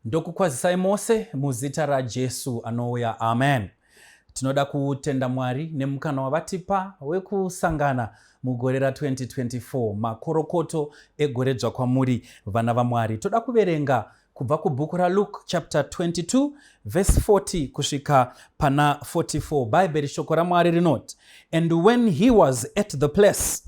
Ndokukwazisai mose muzita raJesu anouya, amen. Tinoda kutenda Mwari nemukana wavatipa wekusangana mugore ra2024. Makorokoto egore dzva kwamuri, vana vaMwari. Toda kuverenga kubva kubhuku raLuke chapter 22 verse 40 kusvika pana 44. Bhaibheri, shoko raMwari rinoti, "And when he was at the place,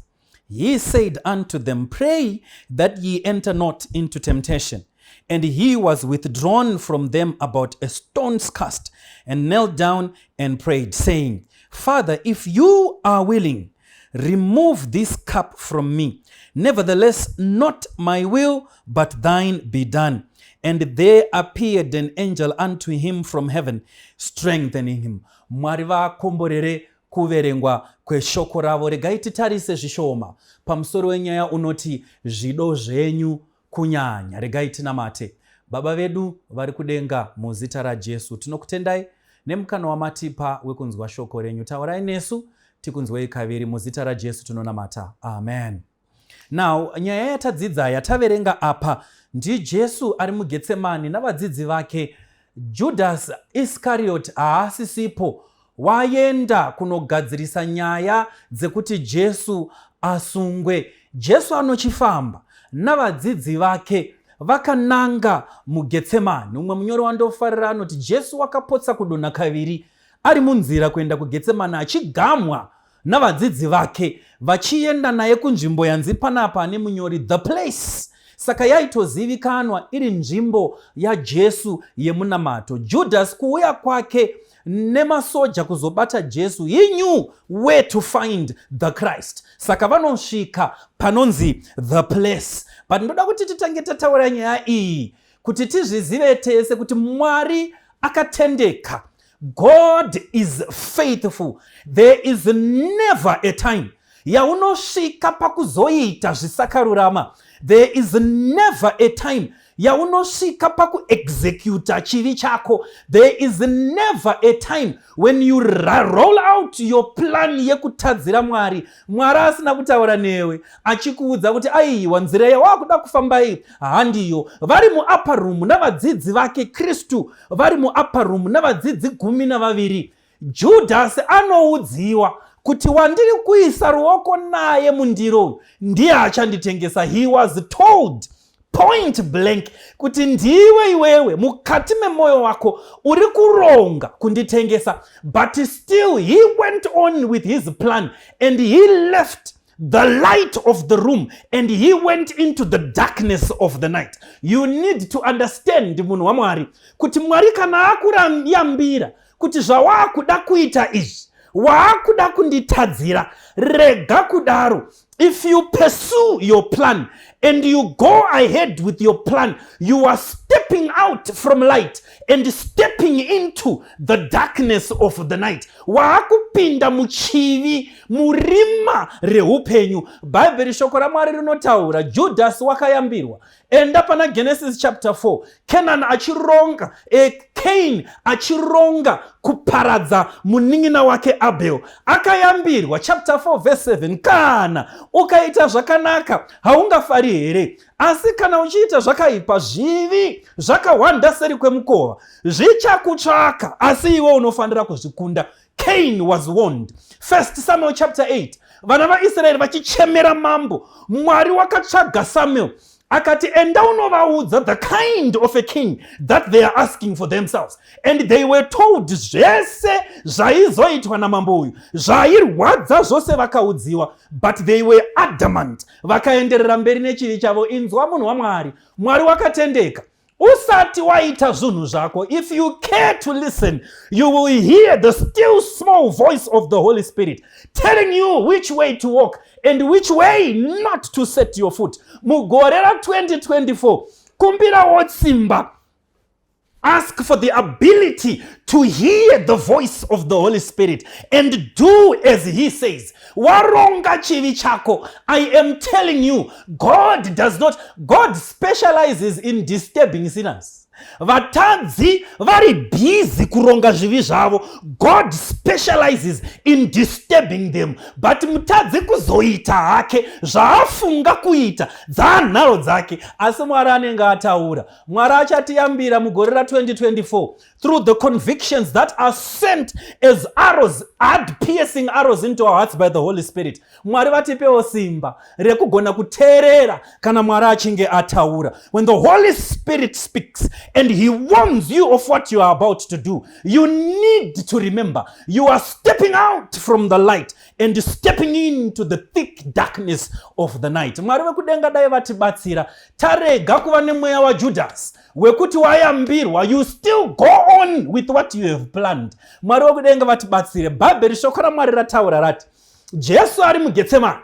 he said unto them, 'Pray that ye enter not into temptation.' And he was withdrawn from them about a stone's cast, and knelt down and prayed, saying, 'Father, if you are willing, remove this cup from me. Nevertheless, not my will, but thine be done.' And there appeared an angel unto him from heaven, strengthening him." Mwari vakomborere kuverengwa kweshoko ravo. Regai titarise zvishoma pamusoro wenyaya unoti zvido zvenyu kunyanya. Regai tinamate. Baba vedu vari kudenga, muzita raJesu tinokutendai nemukana wamatipa wekunzwa shoko renyu. Taurai nesu, tikunzwei kaviri. Muzita raJesu tinonamata, amen. Now, nyaya yatadzidza, yataverenga apa, ndiJesu ari muGetsemani navadzidzi vake. Judas Iscariot haasisipo, waenda kunogadzirisa nyaya dzekuti Jesu asungwe. Jesu anochifamba navadzidzi vake vakananga muGetsemani. Umwe munyori wandofarira anoti Jesu wakapotsa kudonha kaviri ari munzira kuenda kuGetsemani, achigamwa navadzidzi vake vachienda naye kunzvimbo yanzi panapa nemunyori "the place". Saka yaitozivikanwa iri nzvimbo yaJesu yemunamato. Judas kuuya kwake nemasoja kuzobata Jesu, he knew where to find the Christ. Saka vanosvika panonzi "the place". But ndoda kuti titange tataura nyaya iyi kuti tizvizive tese kuti Mwari akatendeka. God is faithful. There is never a time yaunosvika pakuzoita zvisakarurama. There is never a time yaunosvika pakuexecuta chivi chako. There is never a time when you roll out your plan yekutadzira Mwari, Mwari asina kutaura newe achikuudza kuti aiwa, nzira yawakuda kufamba iyi handiyo. Vari muupper room navadzidzi vake, Kristu vari muupper room navadzidzi 12, Judhasi anoudziwa kuti wandiri kuisa ruoko naye mundiro ndiye achanditengesa. He was told point blank kuti ndiwe iwewe, mukati memwoyo wako uri kuronga kunditengesa. But still he went on with his plan and he left the light of the room and he went into the darkness of the night. You need to understand, munhu waMwari, kuti Mwari kana akurayambira kuti zvawaakuda kuita izvi, waakuda kunditadzira, rega kudaro. If you pursue your plan and you go ahead with your plan, you are stepping out from light and stepping into the darkness of the night. Waakupinda muchivi, murima reupenyu. Bhaibheri, shoko raMwari rinotaura, Judas wakayambirwa. Enda pana Genesis chapter 4, Kenan achironga, Cain achironga kuparadza munin'ina wake Abel, akayambirwa. Chapter 4 verse 7, "Kana ukaita zvakanaka, haungafari here? Asi kana uchiita zvakaipa, zvivi zvakahwanda seri kwemukova, zvichakutsvaka, asi iwe unofanira kuzvikunda." Cain was warned. First Samuel chapter 8, vana vaIsraeri vachichemera mambo, Mwari wakatsvaga Samuel akati, "Enda unovaudza the kind of a king that they are asking for themselves." And they were told zvese zvaizoitwa namambo uyu, zvairwadza zvose vakaudziwa, but they were adamant, vakaenderera mberi nechivi chavo. Inzwa, munhu waMwari, Mwari wakatendeka. Usati waita zvinhu zvako, if you care to listen, you will hear the still small voice of the Holy Spirit telling you which way to walk and which way not to set your foot. Mugore ra2024, kumbirawo tsimba. Ask for the ability to hear the voice of the Holy Spirit and do as he says. Waronga chivi chako, I am telling you, God does not, God specializes in disturbing sinners. Vatadzi vari busy kuronga zvivi zvavo. God specializes in disturbing them, but mutadzi kuzoita hake zvaafunga kuita, dzaanharo dzake, asi Mwari anenge ataura. Mwari achatiyambira mugore ra2024 through the convictions that are sent as arrows, hard piercing arrows into our hearts by the Holy Spirit. Mwari vatipewo simba rekugona kuteerera kana Mwari achinge ataura. When the Holy Spirit speaks and he warns you of what you are about to do, you need to remember you are stepping out from the light and stepping into the thick darkness of the night. Mwari vekudenga dai vatibatsira tarega kuva nemweya waJudhasi wekuti wayambirwa, you still go on with what you have planned. Mwari wekudenga vatibatsire. Bhaibheri, shoko raMwari rataura rati Jesu ari muGetsemani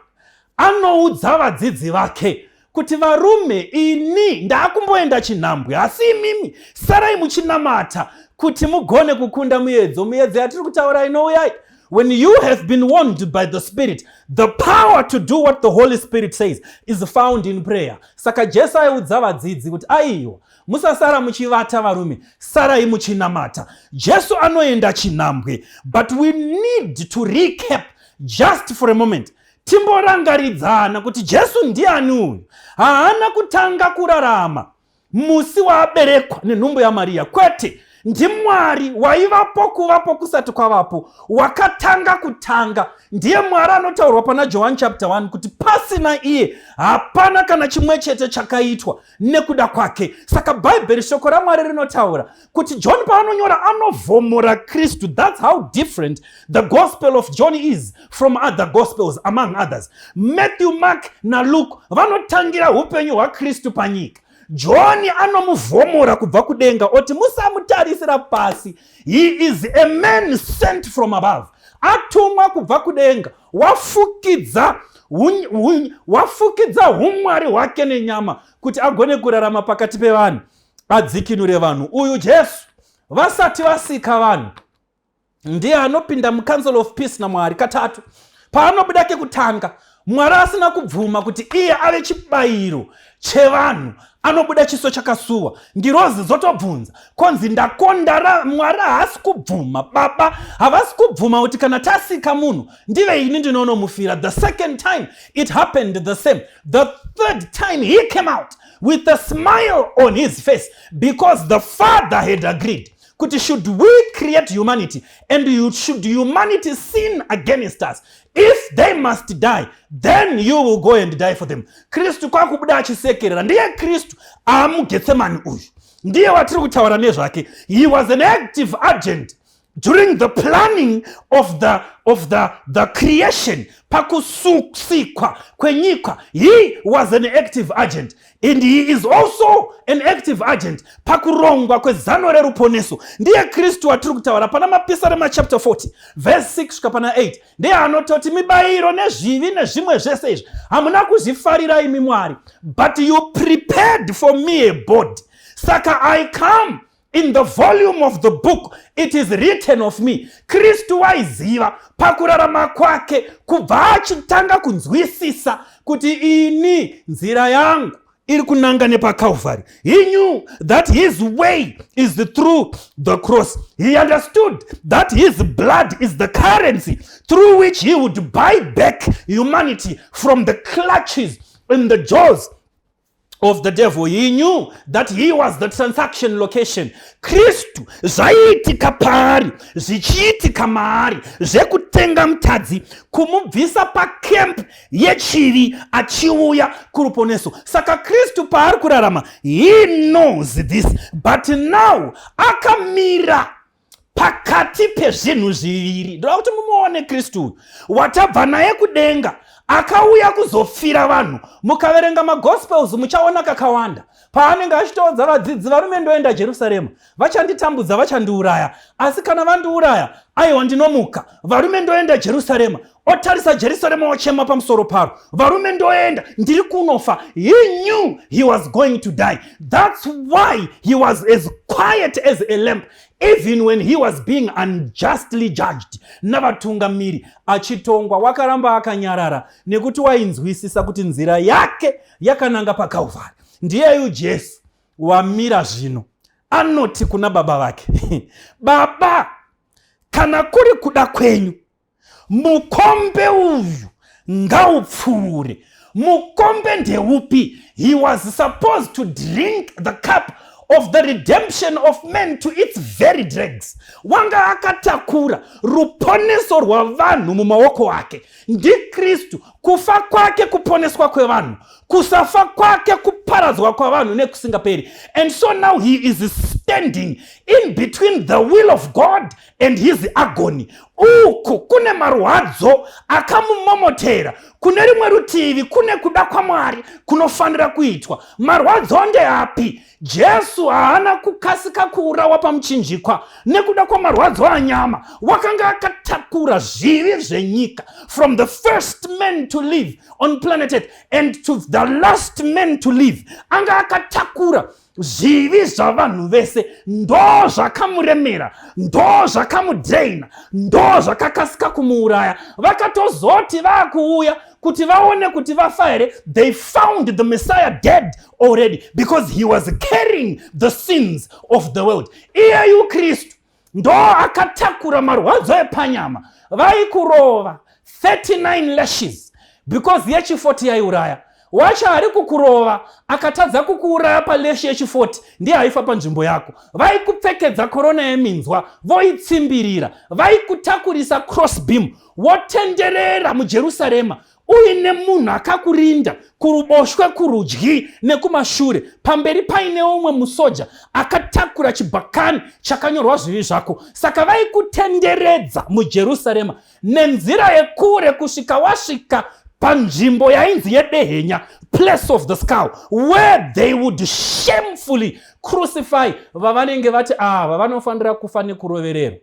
anoudza vadzidzi vake kuti, "Varume, ini ndaakumboenda chinhambwe, asi imimi sarai muchinamata kuti mugone kukunda muedzo." Muedzo yatiri kutaura inouyai. When you have been warned by the Spirit, the power to do what the Holy Spirit says is found in prayer. Saka Jesu aiudza vadzidzi kuti, "Aiwa, musasara muchivata, varume, sarai muchinamata." Jesu anoenda chinhambwe, but we need to recap just for a moment, timborangaridzana kuti Jesu ndiani uyu. Haana kutanga kurarama musi waaberekwa nenhumbu yaMariya, kwete. NdiMwari waivapo kuvapo kusati kwavapo, wakatanga kutanga. Ndiye Mwari anotaurwa pana Johani chapter 1 kuti pasina iye hapana kana chimwe chete chakaitwa nekuda kwake. Saka Bhaibheri, shoko raMwari rinotaura kuti John paanonyora anovhomora Kristu. That's how different the Gospel of John is from other gospels. Among others, Matthew, Mark naLuke vanotangira upenyu hwaKristu panyika. John anomuvhomora kubva kudenga oti, "Musamutarisira pasi, he is a man sent from above." Atumwa kubva kudenga, wafukidza umwari hwake nenyama kuti agone kurarama pakati pevanhu, adzikinure vanhu. Uyu Jesu, vasati vasika vanhu, ndiye anopinda mucouncil of peace naMwari katatu. Paanobuda kekutanga, Mwari asina kubvuma kuti iye ave chibayiro chevanhu, anobuda chiso chakasuwa. Ngirozi dzotobvunza konzi, "Ndakondara, Mwari haasi kubvuma, Baba havasi kubvuma kuti kana tasika munhu ndive ini ndinonomufira." The second time it happened the same. The third time he came out with a smile on his face because the Father had agreed kuti should we create humanity and should humanity sin against us, if they must die, then you will go and die for them. Kristu kwakubuda achisekerera. Ndiye Kristu aamuGetsemani uyu, ndiye watiri kutaura nezvake. He was an active agent during the planning of the creation. Pakusikwa kwenyika he was an active agent, and he is also an active agent pakurongwa kwezano reruponeso. Ndiye Kristu watiri kutaura pana Mapisarema chapter 40 verse 6 kusvika pana 8. Ndiye anototi, "Mibayiro nezvivi nezvimwe zvese izvi hamuna kuzvifarira imi Mwari, but you prepared for me a body. Saka I come in the volume of the book it is written of me." Kristu waiziva pakurarama kwake, kubva achitanga kunzwisisa kuti ini nzira yangu iri kunanga nepaCalvary. He knew that his way is through the cross. He understood that his blood is the currency through which he would buy back humanity from the clutches and the jaws of the devil. He knew that he was the transaction location. Kristu zvaiitika paari, zvichiitika maari, zvekutenga mutadzi, kumubvisa pacamp yechivi achiuya kuruponeso. Saka Kristu paari kurarama, he knows this, but now akamira pakati pezvinhu zviviri. Ndoda kuti mumuone Kristu uyu watabva naye kudenga, akauya kuzofira vanhu. Mukaverenga magospels muchaona kakawanda paanenge achitoudza vadzidzi, "Varume, ndoenda Jerusarema, vachanditambudza, vachandiuraya, asi kana vandiuraya, aiwa, ndinomuka. Varume, ndoenda Jerusarema." Otarisa Jerusarema, ochema pamusoro paro. "Varume, ndoenda, ndiri kunofa." He knew he was going to die. That's why he was as quiet as a lamb even when he was being unjustly judged navatungamiri, achitongwa, wakaramba akanyarara nekuti wainzwisisa kuti nzira yake yakananga paCalvary. Ndiyeyu Jesu wamira zvino. Anoti kuna baba vake, "Baba, kana kuri kuda kwenyu, mukombe uyu ngaupfuure." Mukombe ndeupi? He was supposed to drink the cup of the redemption of men to its very dregs. Wanga akatakura ruponeso rwavanhu mumaoko ake. NdiKristu. Kufa kwake kuponeswa kwevanhu, kusafa kwake kuparadzwa kwavanhu nekusingaperi. And so now he is standing in between the will of God and his agony. Uku kune marwadzo akamumomotera, kune rimwe rutivi kune kuda kwaMwari kunofanira kuitwa. Marwadzo ndeapi? Jesu haana kukasika kuurawa pamuchinjikwa nekuda kwamarwadzo anyama. Wakanga akatakura zvivi zvenyika, from the first man to live on planet Earth and to the last man to live. Anga akatakura zvivi zvavanhu vese. Ndo zvakamuremera, ndo zvakamudreina, ndo zvakakasika kumuuraya. Vakatozoti vaakuuya kuti vaone kuti vafa here, they found the Messiah dead already, because he was carrying the sins of the world. Iyeyu Kristu ndo akatakura marwadzo epanyama. Vaikurova 39 lashes because yechi40 yaiuraya. Wacho ari kukurova akatadza kukuuraya palash yechi40, ndiye aifa panzvimbo yako. Vaikupfekedza korona yeminzwa, voitsimbirira. Vaikutakurisa crossbeam, wotenderera muJerusarema uine munhu akakurinda kuruboshwe, kurudyi nekumashure. Pamberi paine umwe musoja akatakura chibhakani chakanyorwa zvivi zvako. Saka vaikutenderedza muJerusarema nenzira yekure kusvika wasvika panzvimbo yainzi yedehenya, place of the skull, where they would shamefully crucify vavanenge vati ava vanofanira kufa nekurovererwa.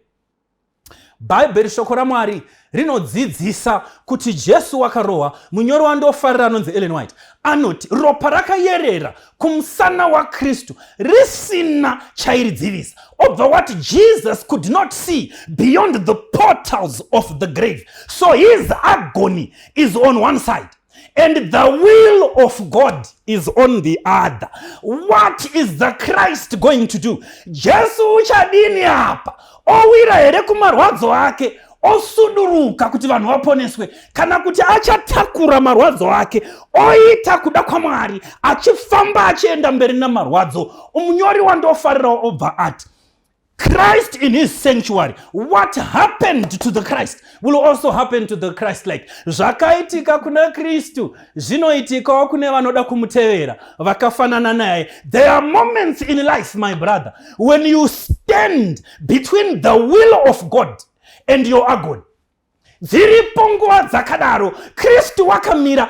Bhaibheri, shoko raMwari, rinodzidzisa kuti Jesu wakarohwa. Munyori wandofarira anonzi Ellen White anoti ropa rakayerera kumusana waKristu risina chairidzivisa. Obva wati Jesus could not see beyond the portals of the grave. So his agony is on one side and the will of God is on the other. What is the Christ going to do? Jesu uchadini apa? Owira here kumarwadzo ake, osuduruka kuti vanhu vaponeswe, kana kuti achatakura marwadzo ake, oita kuda kwaMwari, achifamba achienda mberi namarwadzo? Munyori wandofarirawo obva ati Christ in his sanctuary. What happened to the Christ will also happen to the Christ like. Zvakaitika kuna Kristu zvinoitikawo kune vanoda kumutevera vakafanana naye. There are moments in life, my brother, when you stand between the will of God and your agony. Dziripo nguva dzakadaro. Kristu wakamira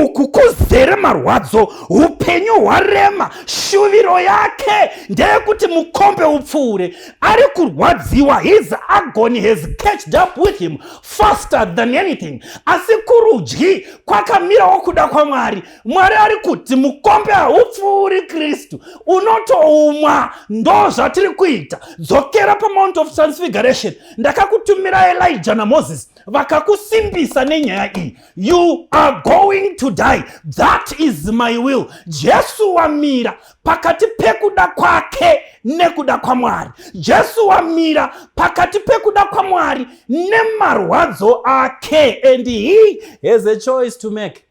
uku kuzere marwadzo, upenyu hwarema. Shuviro yake ndeyekuti mukombe upfuure. Ari kurwadziwa. His agony has catched up with him faster than anything. Asi kurudyi kwakamirawo kuda kwaMwari. Mwari ari kuti mukombe haupfuuri, Kristu, unotoumwa. Ndo zvatiri kuita. Dzokera paMount of Transfiguration. Ndakakutumira Elijah naMoses, vakakusimbisa nenyaya iyi. You are going to die. That is my will. Jesu wamira pakati pekuda kwake nekuda kwaMwari. Jesu wamira pakati pekuda kwaMwari nemarwadzo ake, and he has a choice to make.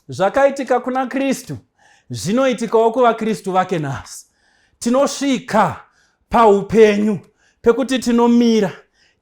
Zvakaitika kuna Kristu zvinoitikawo kuvakristu vake nhasi. Tinosvika paupenyu pekuti tinomira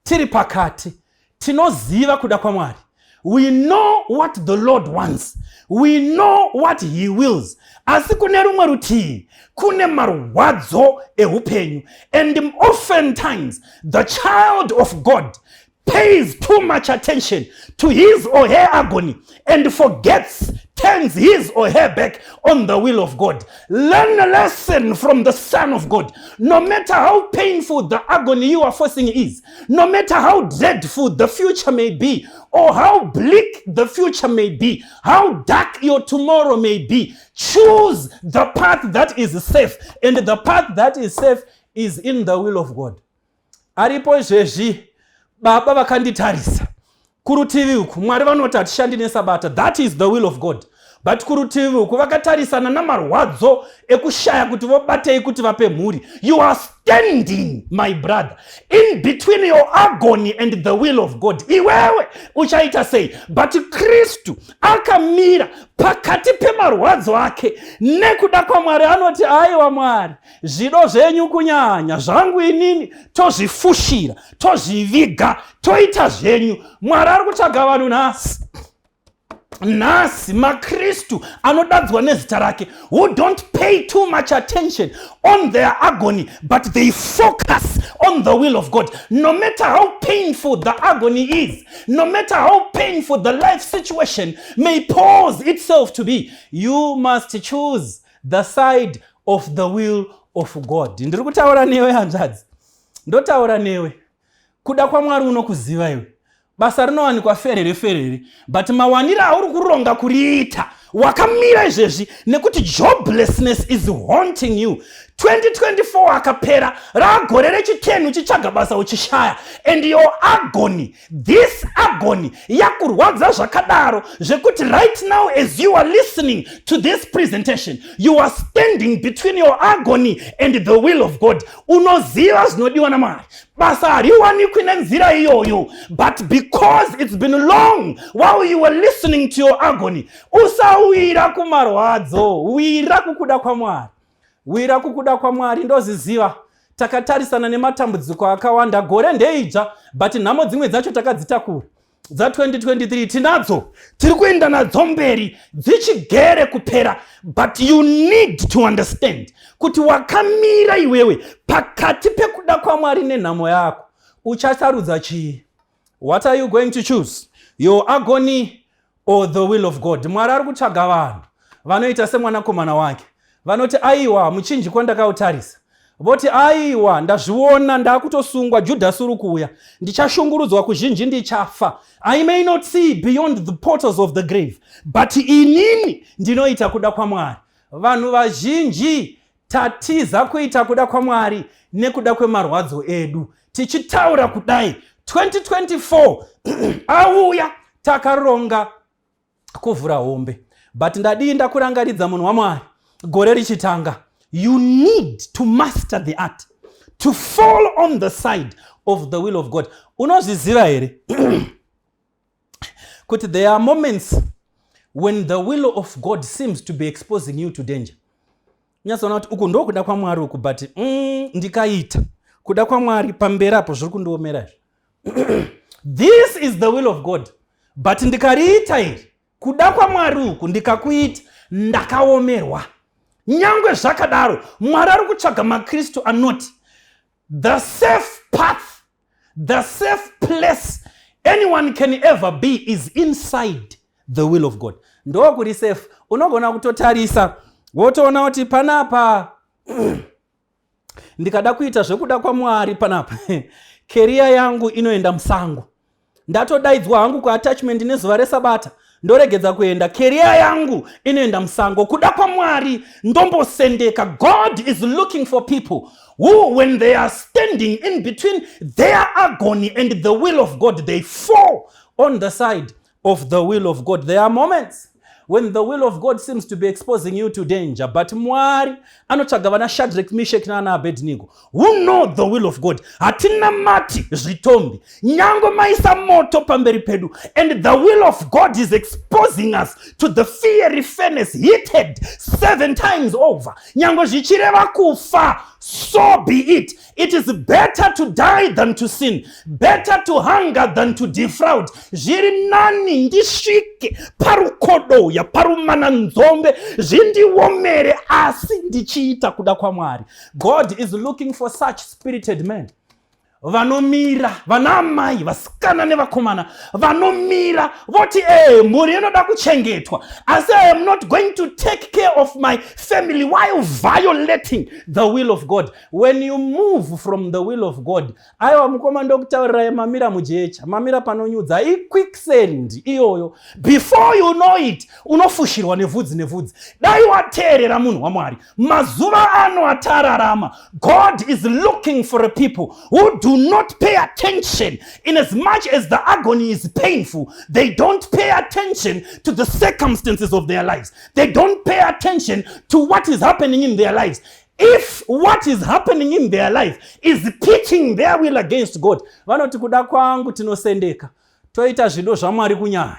tiri pakati. Tinoziva kuda kwaMwari. We know what the Lord wants, we know what he wills, asi kune rumwe rutivi kune marwadzo eupenyu. And oftentimes the child of God pays too much attention to his or her agony and forgets, turns his or her back on the will of God. Learn a lesson from the Son of God. No matter how painful the agony you are facing is, no matter how dreadful the future may be, or how bleak the future may be, how dark your tomorrow may be, choose the path that is safe. And the path that is safe is in the will of God. Aripo izvezvi baba vakanditarisa kurutivi uku. Mwari vanoti hatishandi nesabata. That is the will of God. But kurutivi uku vakatarisana namarwadzo ekushaya kuti vobatei kuti vape mhuri. You are standing, my brother, in between your agony and the will of God. Iwewe uchaita sei? But Kristu akamira pakati pemarwadzo ake nekuda kwaMwari. Anoti, "Aiwa Mwari, zvido zvenyu kunyanya zvangu inini tozvifushira, tozviviga, toita zvenyu." Mwari ari kutsvaga vanhu nhasi, nhasi maKristu anodadzwa nezita rake, who don't pay too much attention on their agony, but they focus on the will of God. No matter how painful the agony is, no matter how painful the life situation may pose itself to be, you must choose the side of the will of God. Ndiri kutaura newe, hanzvadzi, ndotaura newe. Kuda kwaMwari unokuziva iwe. Basa rinowanikwa ferere ferere, but mawaniro auri kuronga kuriita wakamira izvezvi nekuti joblessness is haunting you. 2024 akapera, ragore rechi10 uchitsvaga basa uchishaya, and your agony, this agony yakurwadza zvakadaro zvekuti right now, as you are listening to this presentation, you are standing between your agony and the will of God. Unoziva zvinodiwa naMwari, basa hariwanikwi nenzira iyoyo, but because it's been long while you were listening to your agony, usawira kumarwadzo, wira kukuda kwaMwari, wira kukuda kwaMwari. Ndoziziva takatarisana nematambudziko akawanda. Gore ndeidzva, but nhamo dzimwe dzacho takadzitakura dza2023, tinadzo, tiri kuenda nadzo mberi, dzichigere kupera. But you need to understand kuti wakamira iwewe pakati pekuda kwaMwari nenhamo yako. Uchasarudza chii? What are you going to choose, your agony or the will of God? Mwari ari kutsvaga vanhu vanoita semwanakomana wake, vanoti, "Aiwa, muchinjikwa ndakautarisa." Voti, "Aiwa, ndazviona, ndaakutosungwa, Judhasi uri kuuya, ndichashungurudzwa kuzhinji, ndichafa. I may not see beyond the portals of the grave, but inini ndinoita kuda kwaMwari." Vanhu vazhinji tatiza kuita kuda kwaMwari nekuda kwemarwadzo edu. Tichitaura kudai, 2024 auya, takaronga kuvhura hombe, but ndadii ndakurangaridza, munhu waMwari, gore richitanga, you need to master the art to fall on the side of the will of God. Unozviziva here kuti there are moments when the will of God seems to be exposing you to danger? Unyatsoona kuti uku ndokuda kwaMwari uku, but ndikaita kuda kwaMwari pamberi apo zviri kundiomera izvi. This is the will of God, but ndikariita iri kuda kwaMwari uku, ndikakuita, ndakaomerwa. Nyangwe zvakadaro, Mwari ari kutsvaga maKristu anoti the safe path, the safe place anyone can ever be is inside the will of God. Ndokuri safe. Unogona kutotarisa wotoona kuti panapa ndikada kuita zvekuda kwaMwari panapa, career yangu inoenda musango. Ndatodaidzwa hangu kuattachment nezuva reSabata, ndoregedza kuenda, career yangu inoenda musango. Kuda kwaMwari ndombosendeka. God is looking for people who, when they are standing in between their agony and the will of God, they fall on the side of the will of God. There are moments when the will of God seems to be exposing you to danger, but Mwari anotsvaga vana Shadrach, Meshach naana Abednego who know the will of God. Hatina mati zvitombi, nyange maisa moto pamberi pedu and the will of God is exposing us to the fiery furnace heated seven times over, nyange zvichireva kufa, so be it. It is better to die than to sin, better to hunger than to defraud. Zviri nani ndisvike parukodoya, parumananzombe, zvindiomere, asi ndichiita kuda kwaMwari. God is looking for such spirited men vanomira, vana amai, vasikana nevakomana vanomira voti, "E, mhuri inoda kuchengetwa, asi I am not going to take care of my family while violating the will of God." When you move from the will of God, aiwa mukoma, ndokutaurirai, mamira mujecha, mamira panonyudza, iquicksand iyoyo. Before you know it, unofushirwa nevhudzi nevhudzi. Dai wateerera, munhu waMwari. Mazuva ano atararama, God is looking for a people who do do not pay attention. In as much as the agony is painful, they don't pay attention to the circumstances of their lives. They don't pay attention to what is happening in their lives. If what is happening in their life is pitching their will against God, vanoti, "Kuda kwangu tinosendeka, toita zvido zvaMwari kunyanya."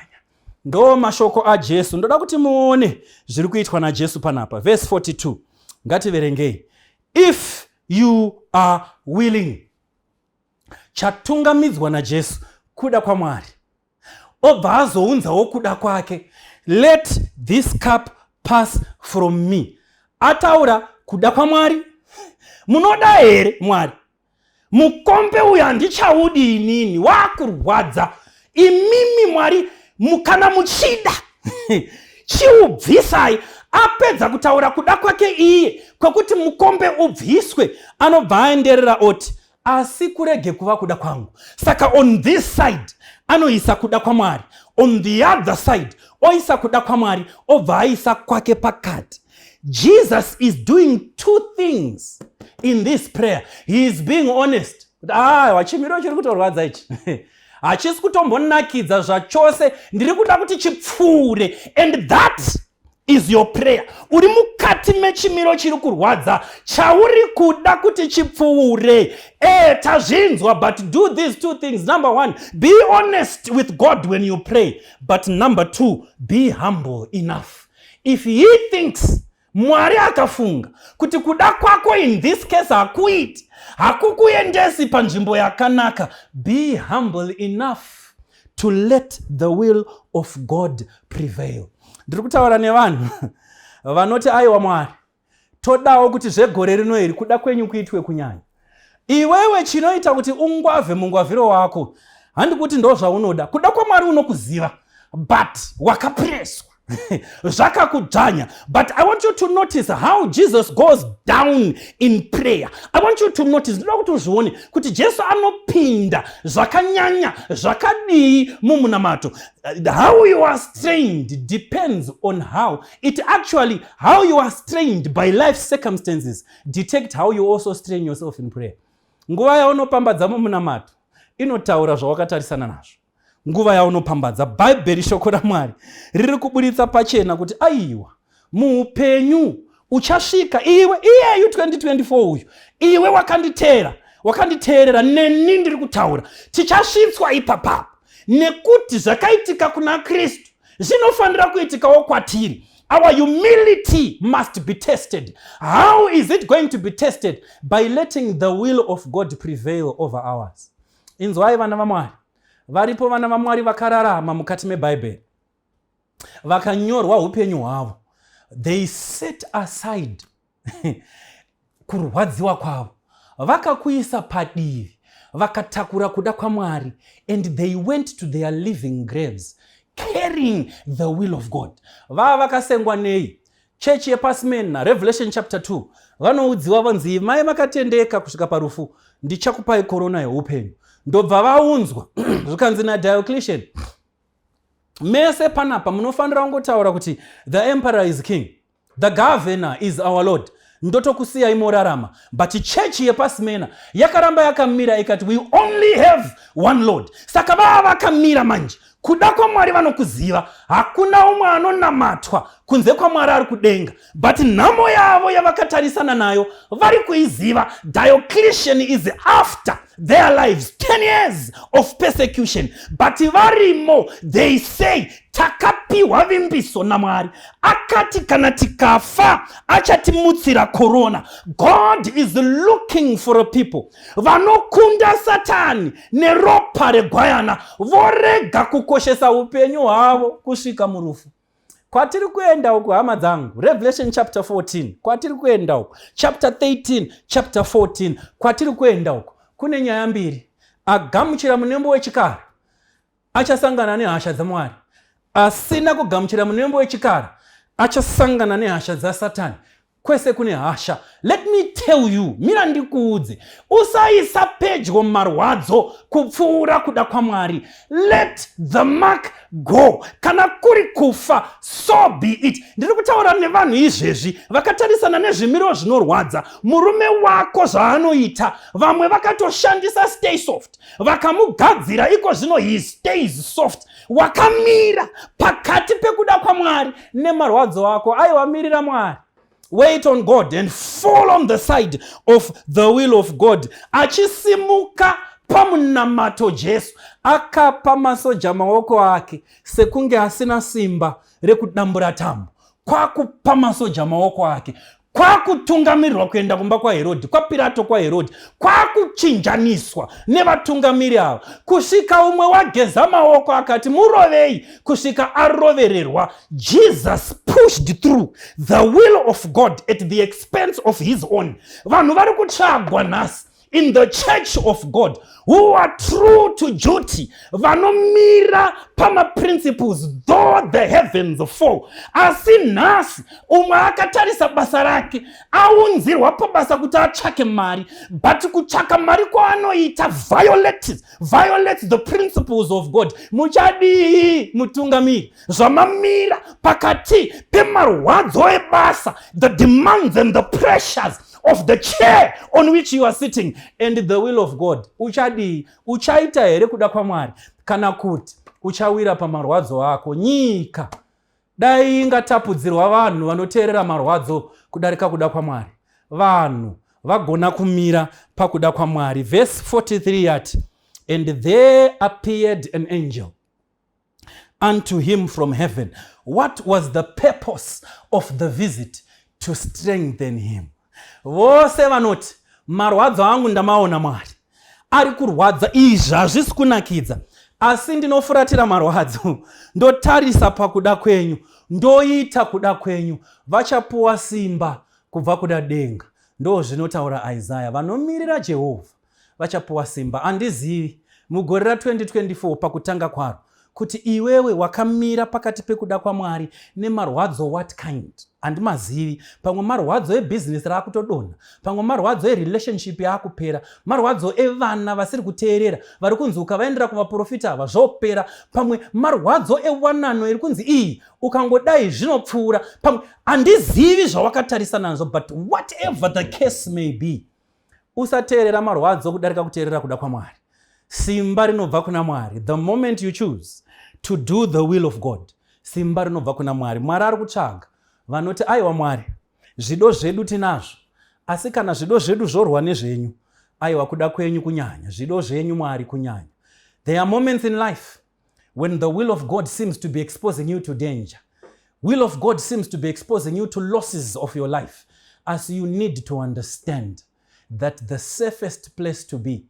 Ndo mashoko aJesu. Ndoda kuti muone zviri kuitwa naJesu panapa. Verse 42, ngativerengei. "If you are willing." Chatungamidzwa naJesu kuda kwaMwari, obva azounzawo kuda kwake. "Let this cup pass from me." Ataura kuda kwaMwari. Munoda here, Mwari? Mukombe uyu handichaudi inini, waakurwadza. Imimi Mwari, kana muchida, chiubvisai. Apedza kutaura kuda kwake iye kwekuti mukombe ubviswe, anobva aenderera oti, "Asi kurege kuva kuda kwangu." Saka on this side anoisa kuda kwaMwari, on the other side oisa kuda kwaMwari, obva aisa kwake pakati. Jesus is doing two things in this prayer. He is being honest kuti, "Aiwa, chimiro chiri kutorwadza ichi hachisi kutombonakidza zvachose. Ndiri kuda kuti chipfuure." And that is your prayer. Uri mukati mechimiro chiri kurwadza chauri kuda kuti chipfuure. Tazvinzwa, but do these two things. Number one, be honest with God when you pray, but number two, be humble enough. If he thinks, Mwari akafunga kuti kuda kwako in this case hakuiti, hakukuendesi panzvimbo yakanaka, be humble enough to let the will of God prevail. Ndiri kutaura nevanhu vanoti, "Aiwa Mwari, todawo kuti zvegore rino iri kuda kwenyu kuitwe kunyanya." Iwewe chinoita kuti ungwavhe mungwavhiro wako, handi kuti ndo zvaunoda. Kuda kwaMwari unokuziva, but wakapreswa, zvakakudzvanya. But I want you to notice how Jesus goes down in prayer. I want you to notice, ndoda kuti uzvione kuti Jesu anopinda zvakanyanya zvakadii mumunamato. How you are strained depends on how it actually, how you are strained by life circumstances detect how you also strain yourself in prayer. Nguva yaunopambadza mumunamato inotaura zvawakatarisana nazvo. Nguva yaunopambadza, Bhaibheri, shoko raMwari riri kuburitsa pachena kuti, aiwa, muupenyu uchasvika iwe iyeyu 2024 uyu, iwe wakanditeera, wakanditeerera neni ndiri kutaura, tichasvitswa ipapapo nekuti zvakaitika kuna Kristu zvinofanira kuitikawo kwatiri. Our humility must be tested. How is it going to be tested? By letting the will of God prevail over ours. Inzwai, vana vaMwari, varipo vana vaMwari vakararama mukati meBhaibheri, vakanyorwa upenyu hwavo. They set aside kurwadziwa kwavo, vakakuisa padivi, vakatakura kuda kwaMwari, and they went to their living graves carrying the will of God. Vava vakasengwa nei? Chechi yepaSmyrna, Revelation chapter 2, vanoudziwa vanzi, "Mai vakatendeka kusvika parufu, ndichakupai korona yeupenyu." Ndobva vaunzwa, zvikanzi naDiocletian, "Mese panapa munofanira kungotaura kuti the emperor is king, the governor is our lord, ndotokusiyai morarama." But chechi yepaSmyrna yakaramba yakamira, ikati, "We only have one Lord." Saka vava vakamira manje. Kuda kwaMwari vanokuziva, hakuna umwe anonamatwa kunze kwaMwari ari kudenga. But nhamo yavo yavakatarisana nayo vari kuiziva. Diocletian is after their lives, 10 years of persecution, but varimo. They say, "Takapiwa vimbiso naMwari, akati kana tikafa achatimutsira korona." God is looking for a people vanokunda Satani neropa regwayana, vorega kukoshesa upenyu hwavo kusvika murufu. Kwatiri kuenda uku, hama dzangu, Revelation chapter 14, kwatiri kuenda uku, chapter 13, chapter 14, kwatiri kuenda uku kune nyaya mbiri. Agamuchira munembo wechikara achasangana nehasha dzaMwari. Asina kugamuchira munembo wechikara achasangana nehasha dzaSatani. Kwese kune hasha. Let me tell you, mira ndikuudze, usaisa pedyo marwadzo kupfuura kuda kwaMwari. Let the mark go. Kana kuri kufa, so be it. Ndiri kutaura nevanhu izvezvi vakatarisana nezvimiro zvinorwadza. Murume wako zvaanoita, vamwe vakatoshandisa stay soft, vakamugadzira iko zvino he stays soft. Wakamira pakati pekuda kwaMwari nemarwadzo ako. Aiwa, mirira Mwari. Wait on God and fall on the side of the will of God. Achisimuka pamunamato, Jesu akapa masoja maoko ake sekunge asina simba rekudambura tambo. Kwakupa masoja maoko ake, kwakutungamirirwa kuenda kumba kwaHerodhi, kwaPirato, kwaHerodhi, kwakuchinjaniswa nevatungamiri ava, kusvika umwe wageza maoko akati, "Murovei," kusvika arovererwa. Jesus pushed through the will of God at the expense of his own. Vanhu vari kutsvagwa nhasi in the church of God who are true to duty, vanomira pamaprinciples though the heavens fall. Asi nhasi umwe akatarisa basa rake, aunzirwa pabasa kuti atsvake mari, but kutsvaka mari kwaanoita violates the principles of God. Muchadii, mutungamiri, zvamamira pakati pemarwadzo ebasa, the demands and the pressures of the chair on which you are sitting, and the will of God? Uchadii? Uchaita here kuda kwaMwari, kana kuti uchawira pamarwadzo ako? Nyika dai ingatapudzirwa vanhu vanoteerera marwadzo kudarika kuda kwaMwari. Vanhu vagona kumira pakuda kwaMwari. Vhesi 43 yati, "And there appeared an angel unto him from heaven." What was the purpose of the visit? To strengthen him. Vose vanoti, "Marwadzo angu ndamaona, Mwari, ari kurwadza, izvi hazvisi kunakidza, asi ndinofuratira marwadzo, ndotarisa pakuda kwenyu, ndoita kuda kwenyu," vachapuwa simba kubva kuda denga. Ndo zvinotaura Isaya, vanomirira Jehovha vachapuwa simba. Handizivi mugore ra2024 pakutanga kwaro kuti iwewe wakamira pakati pekuda kwaMwari nemarwadzo what kind, handimazivi. Pamwe marwadzo ebhizinesi raakutodonha, pamwe marwadzo erelationship yaakupera, marwadzo evana vasiri kuteerera, vari kunzi ukavaendera kuvaprofita ava zvopera, pamwe marwadzo ewanano iri kunzi iyi ukangodai zvinopfuura, pamwe handizivi zvawakatarisa nazvo. But whatever the case may be, usateerera marwadzo kudarika kuteerera kuda kwaMwari. Simba rinobva kuna Mwari. The moment you choose to do the will of God, simba rinobva kuna Mwari. Mwari ari kutsvaga vanoti, "Aiwa Mwari, zvido zvedu tinazvo, asi kana zvido zvedu zvorwa nezvenyu, aiwa, kuda kwenyu kunyanya, zvido zvenyu Mwari kunyanya." There are moments in life when the will of God seems to be exposing you to danger, will of God seems to be exposing you to losses of your life, as you need to understand that the safest place to be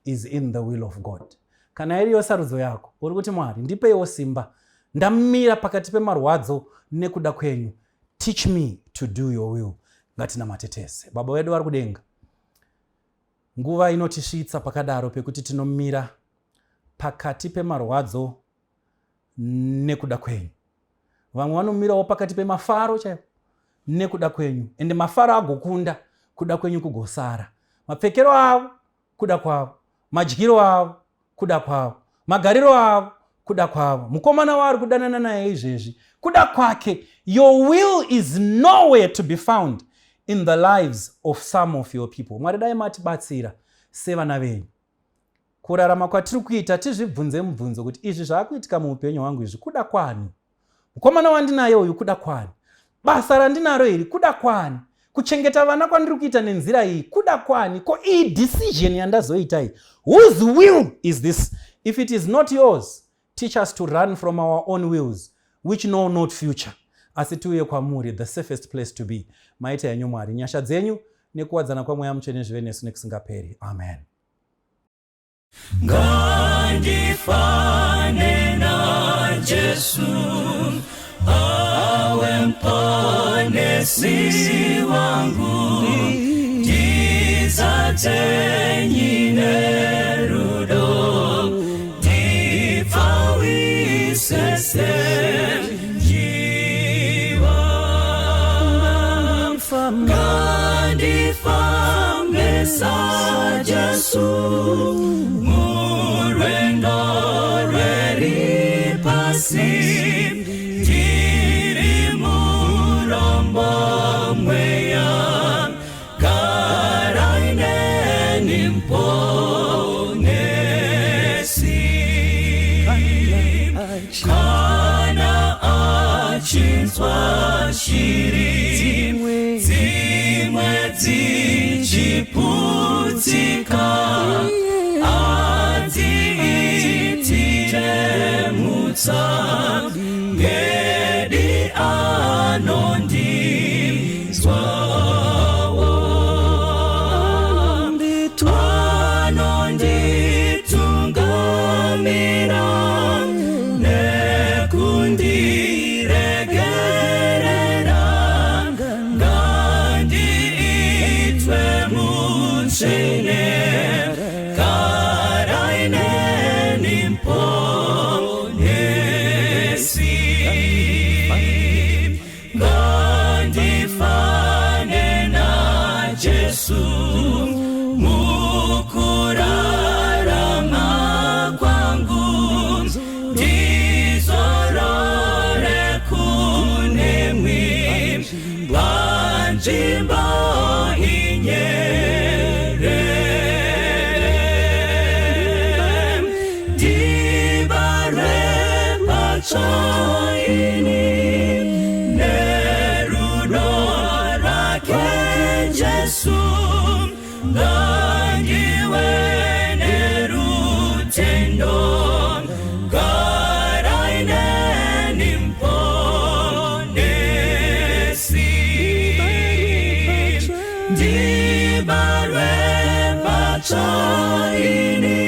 is in the will of God. Kana iriyo sarudzo yako, uri kuti, "Mwari, ndipeiwo simba, ndamira pakati pemarwadzo nekuda kwenyu, teach me to do your will," ngatinamate tese. Baba vedu vari kudenga, nguva inotisvitsa pakadaro pekuti tinomira pakati pemarwadzo nekuda kwenyu. Vamwe vanomirawo pakati pemafaro chaivo nekuda kwenyu, ende mafaro agokunda, kuda kwenyu kugosara. Mapfekero avo kuda kwavo, madyiro avo kuda kwavo, magariro avo kuda kwavo, mukomana waari kudanana naye izvezvi kuda kwake. Your will is nowhere to be found in the lives of some of your people. Mwari, dai matibatsira sevana venyu kurarama kwatiri kuita, tizvibvunze mubvunzo kuti, "Izvi zvaakuitika muupenyu hwangu izvi kuda kwani? Mukomana wandinaye uyu kuda kwani? Basa randinaro iri kuda kwani? Kuchengeta vana kwandiri kuita nenzira iyi kuda kwani? Ko iyi decision yandazoita iyi, whose will is this? If it is not yours, teach us to run from our own wills which know not future, asi tiuye kwamuri, the safest place to be." Maita henyu Mwari. Nyasha dzenyu nekuwadzana kwaMweya Mutsvene zvive nesu nekusingaperi. Amen. Ngandifane naJesu, awe mponesi wangu, ndizadze nerudo, ndipfawise senjiva. Jesu murwendo rweripasi. Ndiri murombo mweya, garai neni Muponesi. Kana achinzwa shiri dzimwe dzichiputsika, adziitire mutsa, ngedi anondinzwawo. Anonditungamira nekundiregerera, ngandiitwe mutsvene, garai neni Muponesi. Ngandifane naJesu mukurarama kwangu, ndizorore kunemwi panzvimbo inyerere. Ndibarwe patsva ini nerudo rwake Jesu, ngandiwe nerutendo, garai neni Muponesi. Ndibarwe patsva ini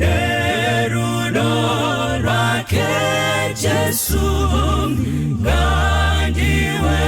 nerudo rwake Jesu, ngandiwe.